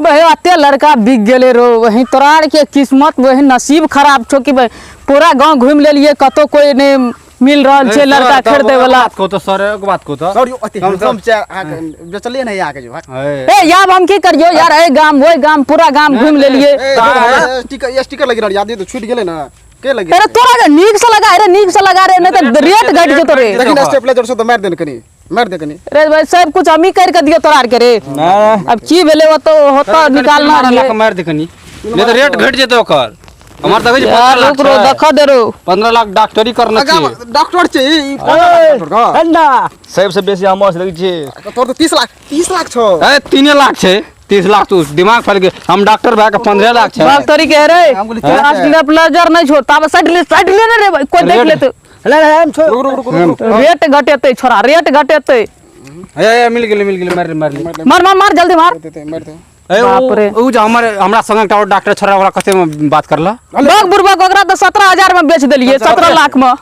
भाई अते लड़का बिक गेले रो, वही तोरा आर के किस्मत वही नसीब खराब छो कि भाई पूरा गांव घूम लेलिए कतो कोई नहीं मिल रहल छै लड़का खरीदे वाला। बात को तो सर एक बात को तो सर यो अति हैंडसम छै अहाँके बेचलिए नहीं अहाँके जो ए याब हम की करियो यार, ए गाम ओइ गाम पूरा गाम घूम लेलिए। स्टिकर स्टिकर लगी रहल याद तो छूट गेलै ना के लगी। अरे तोरा के नीक से लगा रे, नीक से लगा रे, नहीं त रेट घट जेतो रे। लेकिन स्टेपलाइजर से तो मार देन कनी, मार दे कनी। रे भाई सब कुछ हम ही कर के दियो तोरा आर के रे। अब की भेलै ओ तो होता निकालना लाख मार दे कनी, नहीं तो रेट घट जेतो ओकर। हमर देखै छै 15 लाख रुक रो देख दे रो, 15 लाख डॉक्टरी करना छै। डॉक्टर छै ई डॉक्टर का ठंडा सबसे बेसी हमर से लगै छै। तोर तो 30 लाख 30 लाख छौ। ए 3 लाख छै, 30 लाख तू दिमाग फैल गेल। हम डॉक्टर भए के 15 लाख छै। डॉक्टरी के रे स्टेपलाइजर नहीं छो ताब साइड ले, साइड ले रे भाई, कोई देख लेते। ले ले हम छो रुक रुक रुक रेट घटेतै छोरा, रेट घटेतै। ए ए मिल गेलै, मिल गेलै, मार मार मार मार मार जल्दी मार। मार दे। ए बाप रे। उ जे हमर हमरा संग एकटा और डॉक्टर छोरा ओकरा कते में बात करला? बग बुढ़बा के ओकरा त 17,000 में बेच देलिए, 17 लाख में।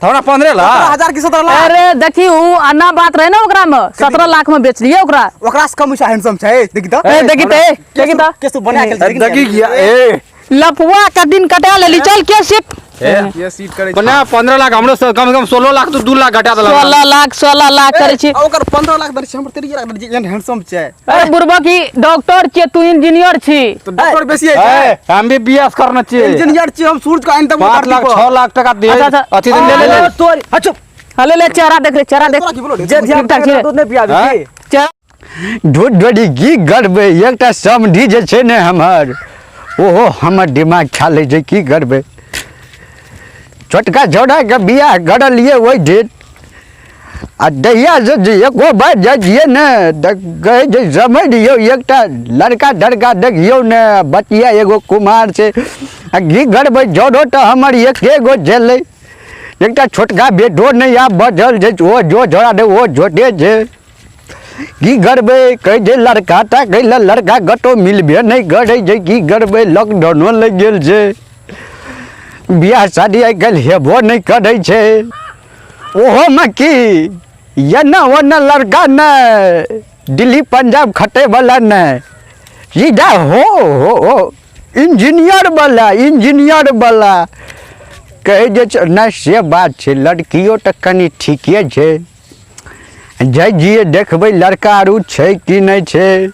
हमरा 15 लाख 17,000 की 17 लाख। अरे देखी उ अन्ना बात रहे ना ओकरा में 17 लाख में बेच लिए ओकरा। ओकरा से कम हैंडसम छै देखी त। ए देखी त, ए देखी त केस बना के देखी गया ए लफुआ कटिन कटा लेली। चल के सीट ये सीट करे बना 15 लाख हमरो से कम से कम 16 लाख तो 2 लाख घटा देलक। 16 लाख 16 लाख करे छी। ओकर 15 लाख दर छै, हमर 13 लाख दर छै, एहन हैंडसम छै। अरे बुढ़बा की डॉक्टर छी तू इंजीनियर छी। तो डॉक्टर बेसी है। हम भी बीएस करना छी, इंजीनियर छी हम। सूरज का आइन तब 5 लाख 6 लाख टका दे। अथी ले ले ले तोरी अच्छा हले ले चेहरा देख रे, चेहरा देख। जे ध्यान दूध नहीं पियाबी छी ढोढ ढोढी की करबै। एकटा समधी जे छै ने हमर, ओहो हमर दिमाग खा लै छै। की करबै, छोटका छौड़ाके बियाह करलियै ओहि दिन, आ दहिया से जे एको बार जाइ छियै ने तऽ कहै छै समझ लियौ एकटा लड़का डड़का देखियौ ने, बचिया एगो कुमार छै। आ की करबै, जरो तऽ हमर एके गो छलै, एकटा छोटका बेटो नहि आब बचल छै, ओ जो छोड़ा दे ओ छोटे छै। की करबै, कहै छै लड़का ताकै लए लड़का कतहु मिलबे नहि करै छै। की करबै, लॉकडाउनो लागि गेल छै, बियाह शादी आइ काल्हि हेबो नहि करै छै। ओहोमे की एना ओना लड़का नहि, दिल्ली पंजाब खटैवला नहि, सीधा हो हो हो इंजीनियरवला, इंजीनियरवला कहै जे छै नहि। से बात छै, लड़कियो तऽ कनि ठीके छै। जाइ छियै देखबै लड़का आरू छै कि नहि छै।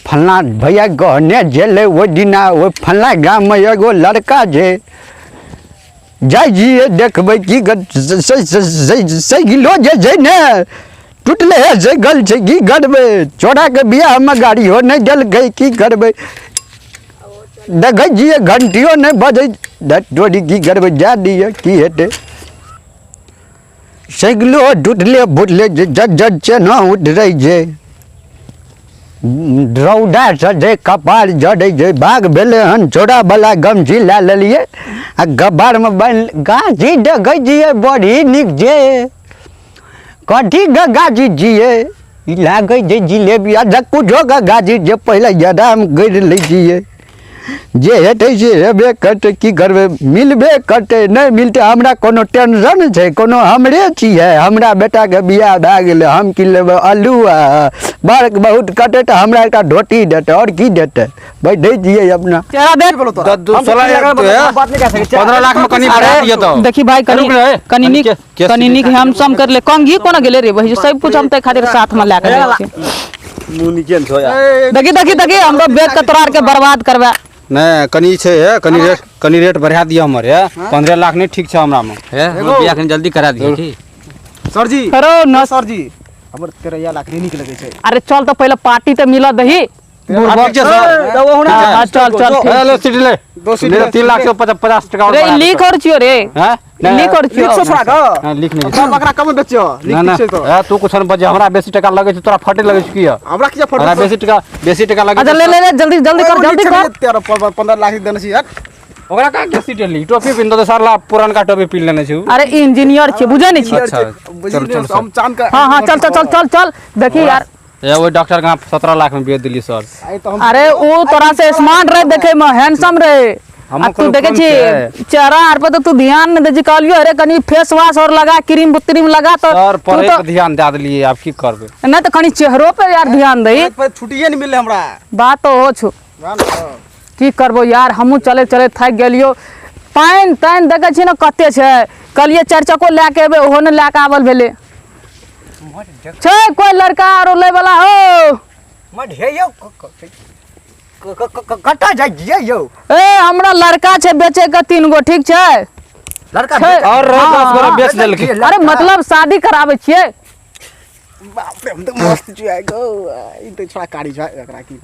फल्लाँ भैया गहने गेलै ओहि दिना, ओहि फल्लाँ गाममे एगो लड़का छै, जाइ छियै देखबै की साइकिलो जे छै ने टुटले है साइकिल छै। की करबै, चोराके बियाहमे गाड़ियो नहि देलकै। की करबै, देखै छियै घंटियो नहि बजै। तोरी की करबै, जा दियै की हेतै। साइकिलो टुटले फुटले जज जज चेन्हा उधरै छै, रौदासँ जे कपार जरै छै। बाघ भेलै हन, चोरावला गमछी लए लेलियै आ कपारमे बान्हि। गाछी देखै छियै बड़ी नीक छै, कथीके गाछी छियै ई? लागै छै जिलेबी अच्छा कुछोके गाछी छै। पहिले आराम करि लै छियै, जे हेतै से हेबे करतै। की करबै, मिलबे करतै, नहि मिलतै हमरा कोनो टेंशन छै? कोनो हमरे छियै, हमरा बेटाके बियाह भए गेलै, हम की लेबै? आलू आ बड़ बहुत कटै तऽ हमरा एकटा धोती देतै, आओर की देतै? बैठै छियै अपना। चेहरा देख 15 लाख में कनी बढ़ा दियो तो। देखी भाई कनी कनी नीक, कनी नीक हैंडसम कर ले। कंघी कोना गेलै रे भाई, सब कुछ हम ते खातिर साथ में लए के जाइ छियै। देखी देखी देखी हमरो बेच के तोरा आर के बर्बाद करबे। नहीं कनी छै हे, कनी रेट, कनी रेट बढ़ा दियो हमर। हे 15 लाख नहीं ठीक छै हमरा में। हे हमर बियाह कनी जल्दी करा दियो की सर जी। करो न सर जी, हमर 13 लाख नहीं नीक लगै छै। अरे चल तो पहले पार्टी तो मिला दही। ठीक छै सर, चल चल ए ले सीट ले, दो सीट ले, 3 लाख से 50 टका और रे लीक और छियो रे। हां लीक और छियो लिख सौ छोड़ा के। हां लिख नहीं सब एकरा कम बेचियो, लिख ना ना छै तो। ए तू कुछ न बजे, हमरा बेसी टका लगै छै, तोरा फटे लगै छै की? हमरा किया फटे? हमरा बेसी टका, बेसी टका लगै। अच्छा ले ले ले जल्दी जल्दी कर, जल्दी कर। 13 15 लाख देने छी यार। ओकरा का के सीट ली टोपी पिन दो साला पुरनका टोपी पिन लेने छै। अरे इंजीनियर छै, बुझै नहीं छी। अच्छा चल चल हम चांद का। हां हां चल चल चल चल चल। देखी यार ए ओइ डॉक्टर के 17 लाख में बेच देली सर। अरे ओ तोरा से स्मार्ट रहे देखे में, हैंडसम रहे। आ तू देखे छी चेहरा आर पर तो तू ध्यान नहीं दे छी, कहलियो अरे कनी फेस वॉश और लगा, क्रीम त्रीम लगा तो सर तू पढ़े तो पर ध्यान दे देलिए, आब की करबै? नहीं तो कनी चेहरो पे यार ध्यान दही। पर छुट्टिए नहीं मिलले हमरा। बात तो हो छु, की करबो यार, हमहूँ चले चले थाकि गेलियो। पानि तानि देखे छी ने कते छै, कहलिए चारि चक्को लए के एबै, ओहो ने लए के आबल भेलै। छै कोई लड़का आरो लै वाला हो? कतऽ जाइ छियै यौ? ए हमरा लड़का छै बेचे के 3 गो, ठीक छै? लड़का और रहे 10 गोरा बेच देलकै। अरे मतलब शादी कराबै छियै। बाप रे, हम तऽ मस्त छियै गो, ई तऽ छोड़ा कारी छै एकरा की।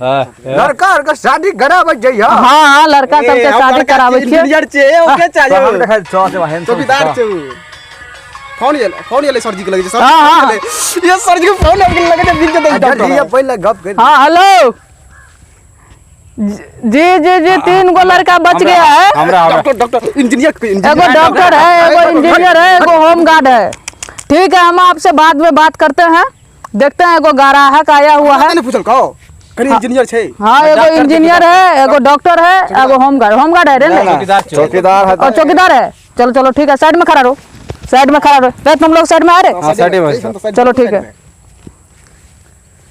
लड़का आर के शादी कराबै छै? हां हां, लड़का सबके शादी कराबै छियै। इंजीनियर छै, ओके चाहिए। हम देखै छौ से हेन चौकीदार छै उ। फोन एलै, फोन एलै सरजी के लगे छै। हां हां ये सरजी के फोन आबि लगे छै, बिल के दे डॉक्टर पहिले गप कर। हां हेलो जी जी जी, 3 गो लड़का बच गया है। हमरा डॉक्टर डॉक्टर इंजीनियर, एगो डॉक्टर है, एगो इंजीनियर है, एगो होम गार्ड है। ठीक है, हम आपसे बाद में बात करते हैं, देखते हैं। एगो ग्राहक आया हुआ है। नहीं पूछल कहो कनी इंजीनियर छै। हाँ, एगो इंजीनियर है, एगो डॉक्टर है, एगो होमगार्ड। होमगार्ड है रे? चौकीदार है। और चौकीदार है। चलो चलो ठीक है, साइड में खड़ा रहो, साइड में खड़ा रहो। तुम लोग साइड में आ रहे? साइड में। चलो ठीक है।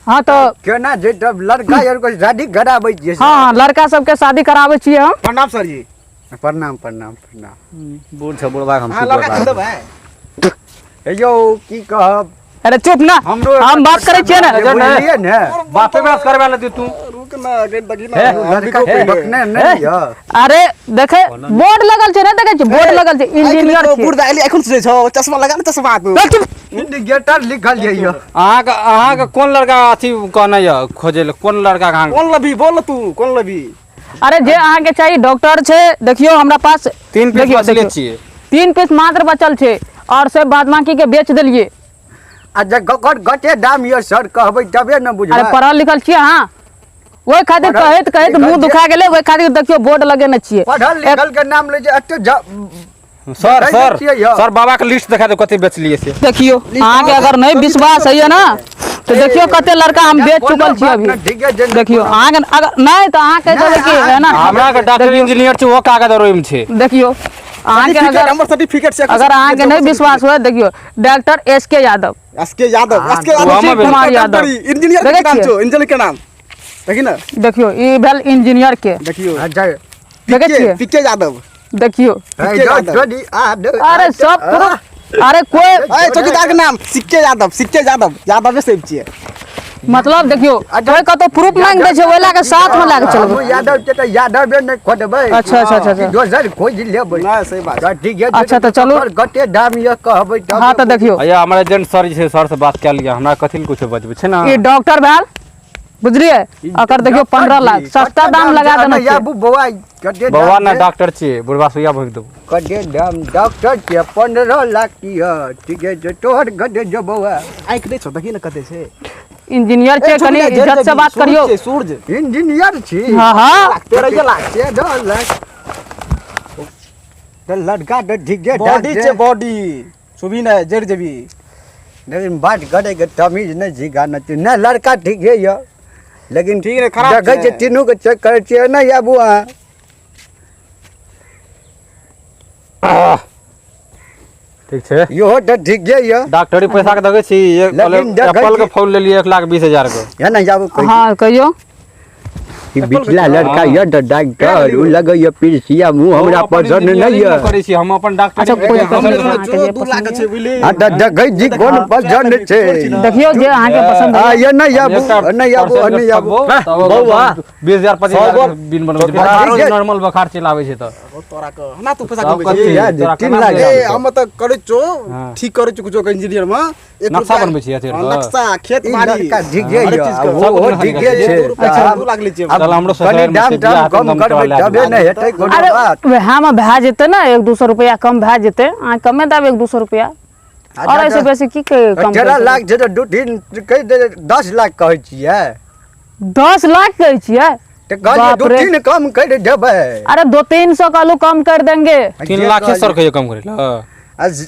हाँ तो केना जे तब लड़का आर के शादी कराबै छियै? हाँ, लड़का सबके शादी कराबै छियै हम। प्रणाम सर जी। प्रणाम प्रणाम प्रणाम। बूढ़ छै बुढ़बा हम। हां लड़का खरीदबै यौ की कहब? अरे चुप ना, हम बात करै छियै ने। बापे बात करबा ले तू रुक ना, गेट दगी ना। लड़का के बकने नहीं य। अरे देखे बोर्ड लगल छै, ने देखे छी बोर्ड लगल छै, इंजीनियर छै। बूढ़ दाइली एखन सुनै छौ, चश्मा लगा ने, चश्मा तू। इंडिकेटर लिखल छै यौ। अहाँ के कोन लड़का अथी कहने य खोजे ले, कोन लड़का के? कोन लबी बोल तू, कोन लबी? अरे जे अहाँ के चाहिए डॉक्टर छै। देखियो हमरा पास 3 पीस बचले छियै, 3 पीस मात्र बचल छै और सब बाद बाकी के बेच देलिए। आ जे गटे दाम यौ सर कहबै तबे न बुझबै। अरे पढ़ल लिखल छियै अहाँ, ओहि खातिर कहैत कहैत मुंह दुखा गेलै, ओहि खातिर देखियो बोर्ड लगेने छियै। पढ़ल लिखल के नाम लै छै एते। सर सर सर बाबा के लिस्ट देखा दे कते बेचलिए से। देखियो अहाँ के अगर नहीं विश्वास है ना तो देखियो कते लड़का हम बेच चुकल छी अभी। देखियो अहाँ के अगर नहीं तो अहाँ कह देबै कि है ना हमरा के डॉक्टर इंजीनियर छै, वो कागज और ओइमे छै। देखियो अहाँ के अगर हमर सर्टिफिकेट से अगर अहाँ के नहीं विश्वास हुए, देखियो doctor S K Yadav, S K Yadav, S K Yadav, Kumar Yadav, engineer के नाम छौ, इंजीनियर के नाम देखी ना। देखियो ई भेल इंजीनियर के। देखियो देखै छियै पी के यादव। देखियो अरे सब अरे कोई चौकीदार के नाम सिक्के यादव, सिक्के यादव, यादवे से छियै। मतलब देखियो कोई कतौ प्रूफ मांग दै छै, ओहि लए के साथ में लए के चलबै। यादव के त यादवे नै खोजबै। अच्छा अच्छा अच्छा, दोसर खोज लेबै। ना सही बात। ठीक है। अच्छा तो चलू गटे दाम य कहबै। हां तो देखियो भैया हमरा एजेंट सर जे छै, सर से बात कए लिअ, हमरा कथि ले कुछो बजबै छै ना। ई डॉक्टर भेल बुझलिए, अकर देखियो 15 लाख सस्ता दाम लगा देने छै। बौआ बौआ ना डॉक्टर छियै, बुढ़बा सुइया भोगि देबो। कते दाम डॉक्टर छियै, 15 लाख की ह। ठीक है, तोहर गदे जो बौआ आँखि नै छौ, देखी ने कते छै। इंजीनियर छै, कनी इज्जत से बात करियो। सूरज इंजीनियर छी। हां हां, 13 लाख 13 लाख त लड़का त ठीक है, बॉडी छै, बॉडी सुबी नै जड़ जेबी। लेकिन बात करे के तमीज नै झिका न छै ना। लड़का ठीक है य, लेकिन ठीक है खराब देखै छै तीनू के चेक करै छियै नै आबू अहाँ। ठीक छै, इहो तऽ ठीक है य। डॉक्टरी पैसा के देखै छी, एप्पल के फोन लेलियै 1,20,000 के। है ना जाबू। हां कहियो ई बिचला लड़का य तऽ डॉक्टर उ लगै य पीरसिया मुँह हमरा पसंद नै य। करै छी हम अपन डॉक्टर। अच्छा कोई 2 लाख छै बुझली। हां तऽ देखै छी कोन पसंद छै। देखियो जे अहाँ के पसंद है। ये नै आबू, नै आबू, नै आबू बौआ। 20,000 25,000 बिल बनबै छै, नॉर्मल बोखार चलाबै छै तऽ तोरा के ना तू पैसा कमबै छी 3 लाख। ए हम तऽ करै छौ, ठीक करै छौ कुछो के इंजीनियर में एक नक्शा बनबै छी, अथी नक्शा खेत बाड़ी लड़का ठीक है य, ओहो ठीक छै। अच्छा 2 लाख लै छियै। चल हमरो कनी दाम कम करबै तबे नै हेतै कोनो बात। अरे वएह में भए जेतै ना, 1-200 रुपया कम भए जेतै। अहाँ कमे देब 1-200 रुपया, और ऐसे बेसी की कम? 13 लाख छै तऽ 2-3 कहि दे 10 लाख कहै छियै। 10 लाख कहै छियै? तऽ कहलियै 2-3 कम करि देबै। अरे 200-300 कहलू कम कर देंगे। 3 लाख सर कहियो कम करै ल।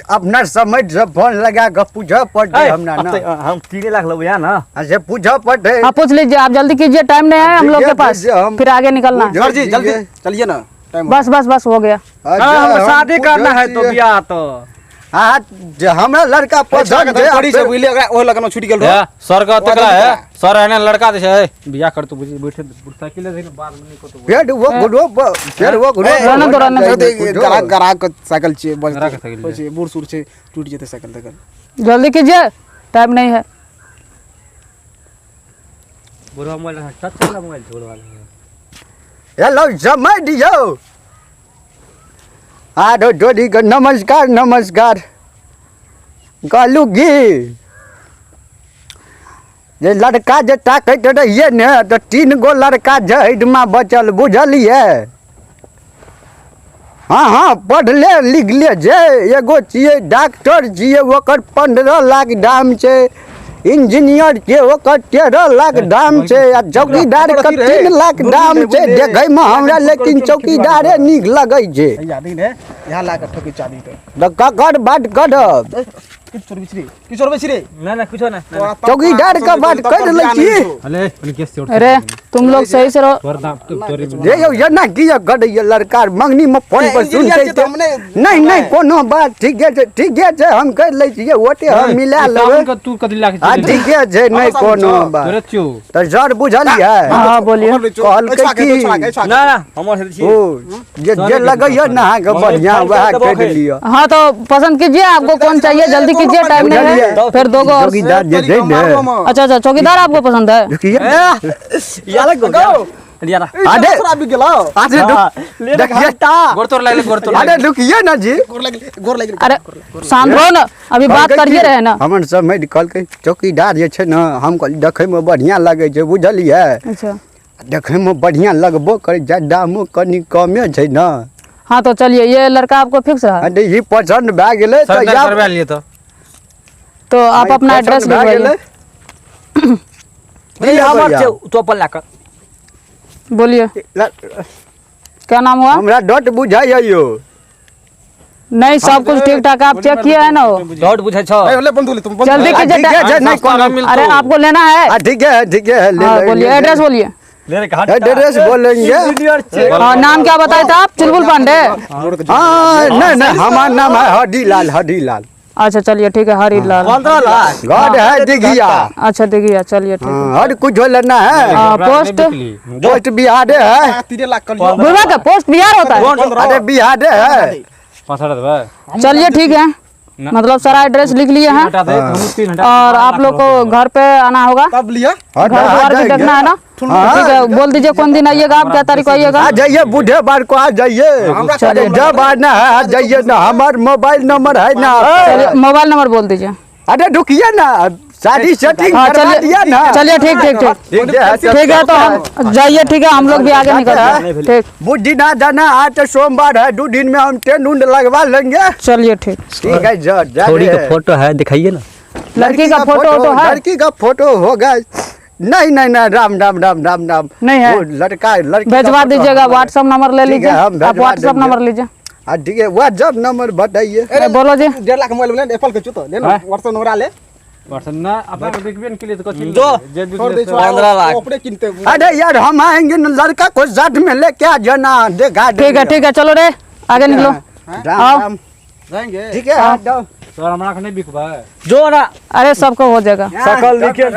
अपना समझ से फोन लगा के पूछऽ पड़तै हमरा ना। हम 3 लाख लेबै या ना, से पूछऽ पड़तै। आप पूछ लीजिए, आप जल्दी कीजिए, टाइम नहीं है हम लोग के पास, फिर आगे निकलना है। सर जी जल्दी चलिए ना, बस बस बस हो गया। हाँ, शादी करना है तो बियाह तो हाँ जे हमरा लड़का पसंद छै करी से बुझलियै ओकरा ओहि लगन छूटि गेल रहो। सर का तकरा है सर एने लड़का दे छै बियाह कर तू बुझी बैठे साइकिल दे बाद में नहीं को फेर वो गुडो फेर वो गुडो रहने दो, रहने दो। गरा गरा के साइकिल छै गरा के साइकिल होइ छै बूढ़ सूढ़ छै टूटि जेतै साइकिल तकर। जल्दी कीजिए, टाइम नहीं है। बुढ़वा मोबाइल टच वाला मोबाइल छै बुढ़वा। हेलो समय दियौ। आरो जोड़ी के नमस्कार नमस्कार। कहलू की जे लड़का जे ताकैत रहियै ने तऽ 3 गो लड़का जहडमा बचल बुझलियै। हाँ हाँ पढ़ले लिखले जे एगो छियै डॉक्टर छियै ओकर 15 लाख दाम छै, इंजीनियर छै ओकर 13 लाख दाम छै आ चौकीदार के 3 लाख दाम छै। देखैमे हमरा लेकिन चौकीदारे नीक लगै छै। यहाँ ला के ठोकी चाबी तो तऽ ककर बात करब? की चोरबै छी रे? की चोरबै छी रे? ना ना कुछो ना। चौकीदार के बात कर लै छी। अरे तुम लोग सही से रहो। जे यौ एना किया करैया लड़का मंगनी में फोन पर सुनते छै। नहीं नहीं कोनो बात ठीके छै ठीके छै हम कर लै छियै ओते हम मिला लेबै। तू कथी लाख आ ठीके छै नहीं कोनो बात। तऽ सर बुझलियै? हां बोलिए। कहलकै की ना ना हमर से छी ओ जे जे लगैया ने अहाँके बढ़िया वएह कर लिअ। हाँ तो पसंद कीजिए, आपको कौन चाहिए जल्दी कीजिए, टाइम नहीं है। फिर दो गो चौकीदार जे छै ने। अच्छा अच्छा चौकीदार आपको पसंद है? अरे अरे रुकिए ना जी। अरे शांत रहो ना, अभी बात करिए रहे ना। हमर सब कहलकै चौकीदार जे छै ने हम कहलियै देखैमे बढ़िया लगै छै बुझलियै। अच्छा देखैमे बढ़िया लगबो करै छै दामो कनि कमे छै ने। हाँ तो चलिए ये लड़का आपको फिक्स रहा। अरे ई पसंद भए गेलै तऽ तो आप अपना एड्रेस लिखवाइए। ये हमर छै तो अपन ला कर बोलिए क्या नाम हुआ? हमरा डॉट बुझाइए यो। नहीं सब कुछ ठीक ठाक आप चेक किया है ना? वो डॉट बुझाइ छौ। जल्दी कीजिए। अरे आपको लेना है? ठीक है ठीक है ले बोलिए एड्रेस बोलिए। एड्रेस बोलेंगे। नाम क्या बताया था आप? चुलबुल पांडे। हाँ नहीं नहीं हमारा नाम है हरीलाल। हरीलाल अच्छा चलिए ठीक है हरीलाल। 15 लाख गॉड है दिघिया। अच्छा दिघिया चलिए ठीक है। हर कुछ लेना है। पोस्ट पोस्ट बिहार है। 3 लाख बुढ़वा का पोस्ट बिहार होता है? अरे बिहार है। चलिए ठीक है, मतलब सारा एड्रेस लिख लिए हैं और आप लोग को घर पे आना होगा, तब लिया घर द्वार भी देखना है ना। ठीक है बोल दीजिए कौन दिन आइएगा आप, क्या तारीख को आइएगा? आ जाइए बुढ़े बार को आ जाइए, जब आना है आ जाइए ना। हमार मोबाइल नंबर है ना। मोबाइल नंबर बोल दीजिए। अरे रुकिए ना सारी सेटिंग करवा दिया ना। चलिए ठीक ठीक ठीक ठीक है तो हम जाइए ठीक है, हम लोग भी आगे निकलते हैं। ठीक बुद्धि ना जाना आज तो सोमवार है, 2 दिन में हम टेंट उंट लगवा लेंगे। चलिए ठीक ठीक है। थोड़ी का फोटो है दिखाइए ना। लड़की का फोटो तो है? लड़की का फोटो होगा। नहीं नहीं नहीं राम राम राम राम राम नहीं है। लड़का लड़की भेजवा दीजिएगा, व्हाट्सएप नंबर ले लीजिए आप, व्हाट्सएप नंबर लीजिए। हाँ ठीक है व्हाट्सएप नंबर बताइए। बोलो जी। 1.5 लाख मोबाइल एप्पल के चुतो ले ना व्हाट्सएप नंबर ले। ना अपन देखबे के लिए तो कथि दो 15 लाख अपने किनते। अरे यार हम आएंगे ना लड़का को साथ में लेके आ जाना देखा। ठीक है ठीक है चलो रे आगे निकलो। आओ जाएंगे ठीक है। हाँ सर हमरा के नहीं बिकबा जो ना। अरे सबको हो जाएगा। सकल लिखे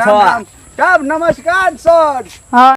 तब नमस्कार सर। हाँ।